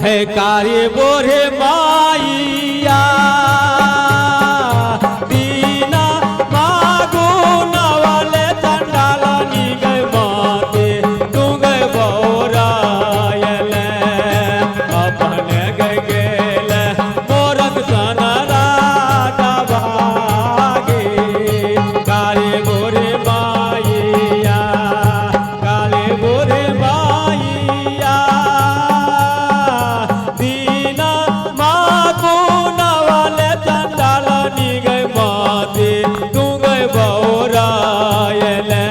हे कारी बोरे माइया दीना मागू नवले चंडाल निगय माते तू गए बौरायले अपने गए गेले मोरक सन राजा भागे काले बोरे माइया काले बोरे माइया दीना मागू नवले चंडाल निगय माते तू गए बौरायले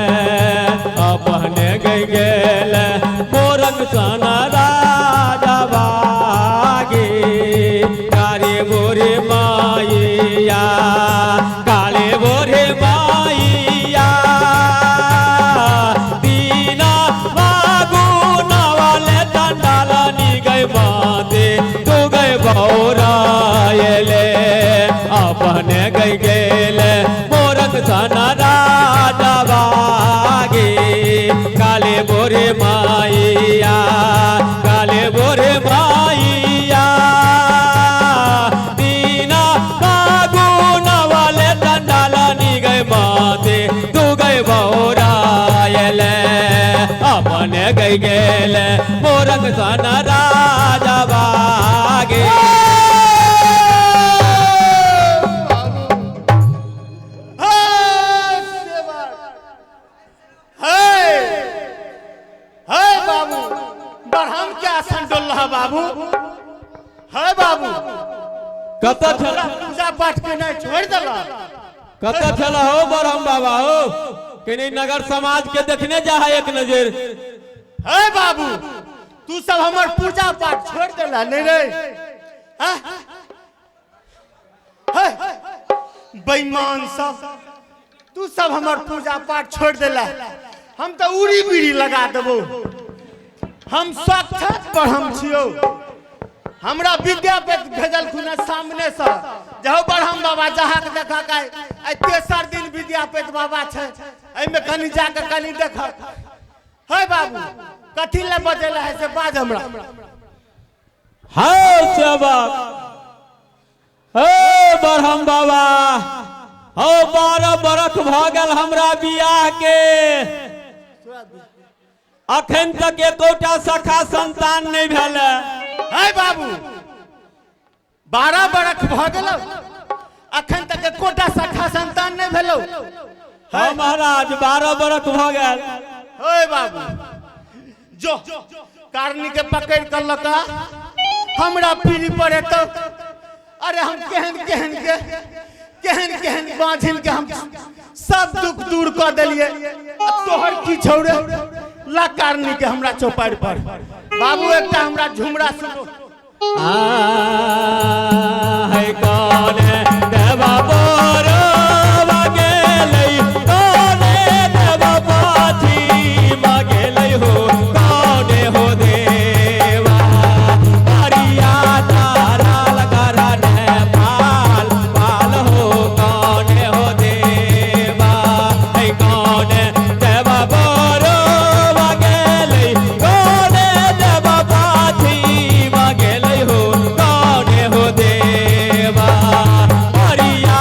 अपने गए गेले मोरक सन राजा भागे काले बोरे माइया काले बोरे माइया दीना मागू नवले चंडाल निगय माते तू गए बौरायले अपने गए गेले मोरक सन राजा भागे काले बोरे माइया काले बोरे माइया दीना मागू नवले चंडाल निगय माते तू गए बौरायले अपने गए गेले मोरक सन राजा भागे। हे सेवक, हे हे बाबू, बरहम के आसन डोल रहा बाबू। हे बाबू, कतऽ छल तोरा पूजा पाठ के नहीं छोड़ देला। कतऽ छल हो बरहम बाबा हो कनी नगर समाज के देखने जा है एक नजर। हे बाबू, तू सब हमर पूजा पाठ छोड़ देला नहीं रे? हैं? हे बेईमान सब, तू सब हमर पूजा पाठ छोड़ देला। हम तो उड़ी बीड़ी लगा देबो। हम साक्षात ब्रह्म छियौ। हमरा विद्यापति भेजल खुना सामने से जाओ ब्रह्म बाबा जहाँ के देखा के आइ तेसर दिन विद्यापति बाबा छै, एहिमे कनी जाके कनी देख। हे बाबू, कथी ले बजेला है से बाज हमरा। हौ सेवक, हे बरहम बाबा, हौ 12 बरख भऽ गेल हमरा बियाह के, अखन तक एकोटा सखा संतान नहीं भेल। हे बाबू, 12 बरख भऽ गेलौ, अखन तक एकोटा सखा संतान नहीं भेलौ। हँ महाराज, 12 बरख भऽ गेल। हे बाबू, जो कारनी के पकड़ कर लका हमरा पीढ़ी पर एतौ। अरे हम केहन केहन के केहन केहन बाँझिन के हम सब दुख दूर कऽ देलियै, आ तोहर की छौ रे? ला कारनी के हमरा चौपाड़ पर। बाबू, एकटा हमरा झुमरा सुनो। आ है कौन देवा बोरवा गेलै, कौन देवा पाछी मगेलै हो, कौन हो देवा हरिया तारा लगा पाल पाल हो, कौन हो देवा है कौन देवा बोरवा गेलै, कौन देवा पाछी मगेलै हो, कौन हो देवा हरिया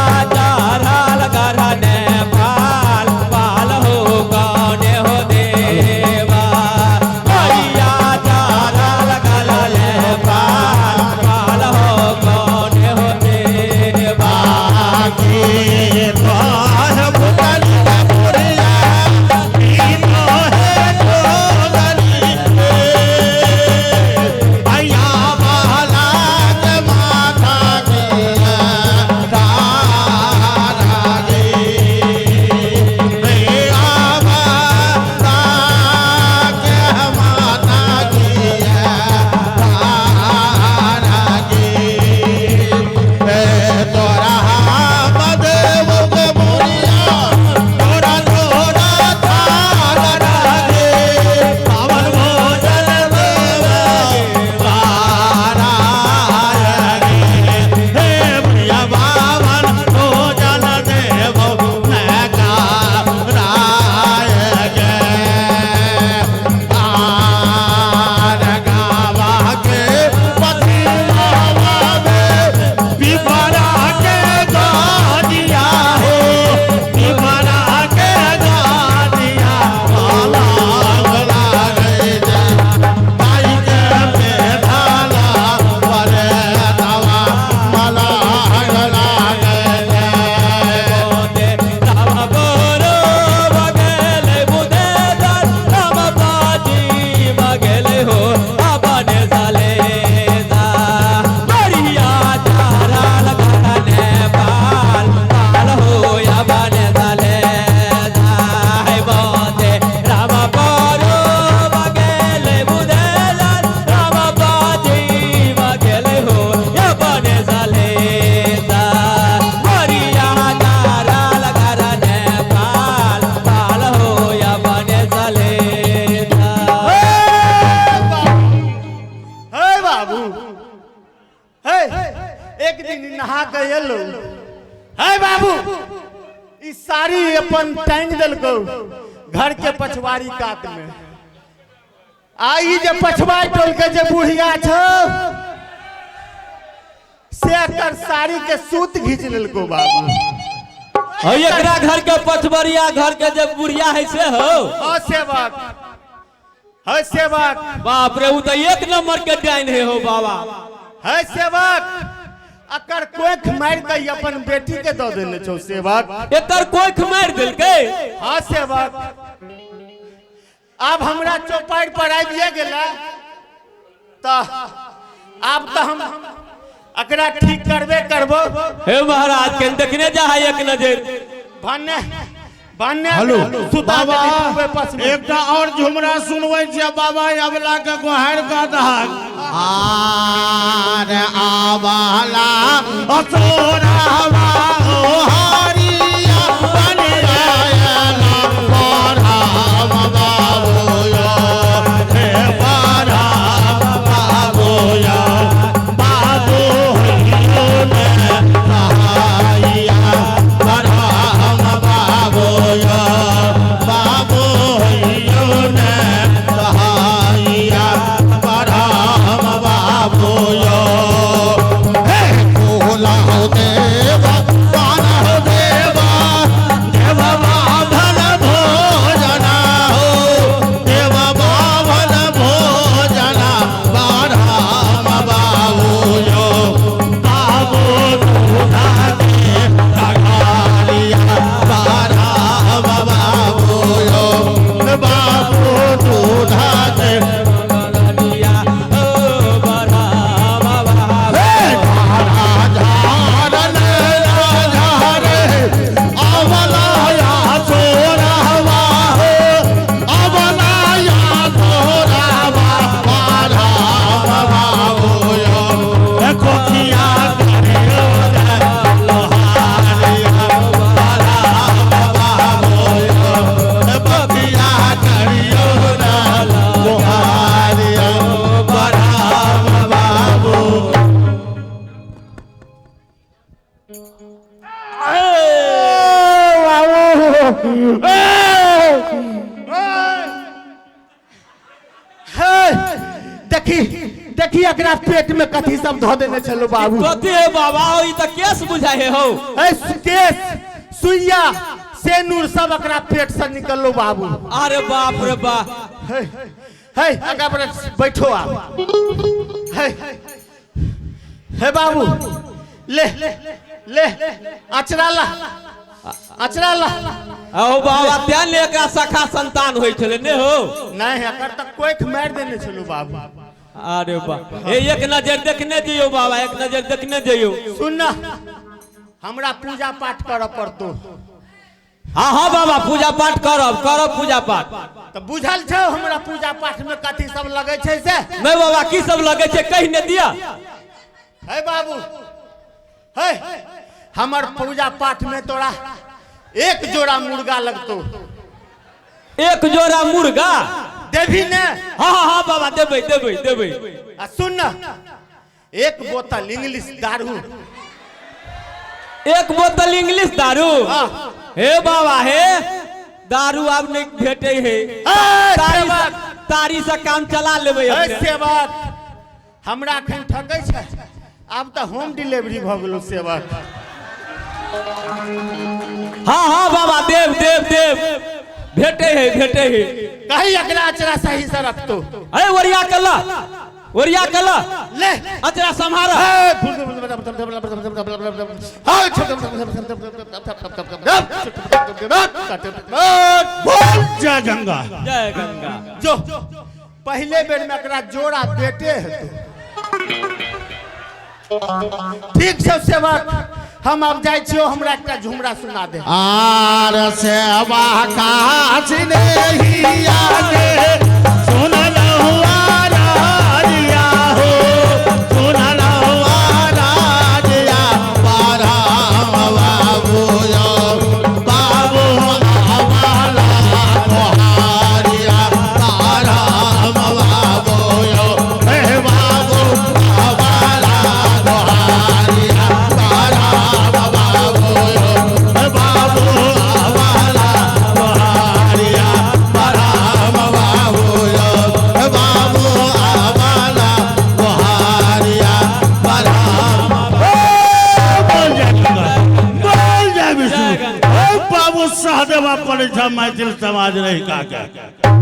अपन टांग देलको घर के पछवाड़ी कात में। आ ई जे पछवाड़ी टोल के जे बुढ़िया छौ से एकर साड़ी के सूत घींच लेलको बाबू। हो एकरा घर के पछबरिया घर के जे बुढ़िया है से हो। हो सेवक, है सेवक। बाप रे, उ तो एक नंबर के डाइन है हो बाबा। है सेवक, अकर कोख मार के अपन बेटी के दऽ देने छौ सेवक। एकर कोख मार देलकै? हाँ सेवक। आब हमरा चौपाड़ पर आबिए गेला तऽ आब तऽ हम एकरा ठीक करबे करबो। हे महाराज, के देखने जा है एक नजर। भन्ने भन्ने हेलो सुता बाबा, देली पस में। एकटा और झुमरा सुनबै छियै बाबा, अबला के गोहार का दहक आर आवाला असोरावा ओ हरिया बन आयला पढ़ाव बाबू यो, हे पढ़ाव बाबू यो, बाबू होइयो ने सहाइया, पढ़ाव बाबू यो, बाबू होइयो ने सहाइया, पढ़ाव बाबू यो। हे भोला देवा, बाला देवा, देवा बाभन भोजना हो, देवा बाभन भोजना, बाराम बाबू यो, बाबू दूधा के रखालिया, बाराम बाबू यो, बाबू दूधा के देखी देखी एकरा पेट में कथी सब धो देने छलो बाबू। कथी है बाबा, ई त केस बुझाए हो। ए केस सुइया सेनूर सब एकरा पेट से निकललो बाबू। अरे बाप रे बा। हे हे आगा पर बैठो आप। हे हे बाबू, ले ले अचरा ला, अचरा ला। आओ बाबा, ध्यान ले एकरा सखा संतान होय छले ने हो। नहीं, एकर त कोख मार देने छलो बाबू। अरे बा, ए एक नजर देखने दियो बाबा, एक नजर देखने दियो। सुन ना, हमरा पूजा पाठ करऽ पड़तो। हाँ हाँ बाबा, पूजा पाठ करब, करब पूजा पाठ। तऽ बुझल छौ हमरा पूजा पाठ में कथी सब लगै छै से? नहीं बाबा, की सब लगै छै कहि ने दिया। हे बाबू, हे हमर पूजा पाठ में तोरा एक जोड़ा मुर्गा लगतो। एक जोड़ा मुर्गा देवी ने? हाँ हाँ हाँ बाबा, देबै देबै देबै। आ सुन ना, एक बोतल इंग्लिश दारू। एक बोतल इंग्लिश दारू? हे बाबा, हे दारू आब नहीं भेटे है। तारी से काम चला लेबै। सेवक, हमरा अखन ठकै छै, आब तऽ होम डिलीवरी भऽ गेलो सेवक। हाँ हाँ बाबा, देव देव देव, भेटे है भेटे है। कहीं एकरा अचरा सही से रखतो। अरे ओरिया कला, ओरिया कला ले अचरा संभारा। बोल जय गंगा, जय गंगा। जो पहले बेर में एकरा जोड़ा बेटे है। ठीक छै सेवक, हम अब जाइ छियो, हमरा एकटा झुमरा सुना दे। आर सेवा काज नहीं आगे सुन लहुआ राजिया हो, सुन लहुआ राजिया, बाराम बाबू यो, बाबू आवाला मोहारिया, बाराम बाबू यो, हे बाबू आवाला मोहारिया, बाराम बाबू यो, बाबू आवाला बाबू सह देबा पड़ै छै मैथिल समाज रहिका के।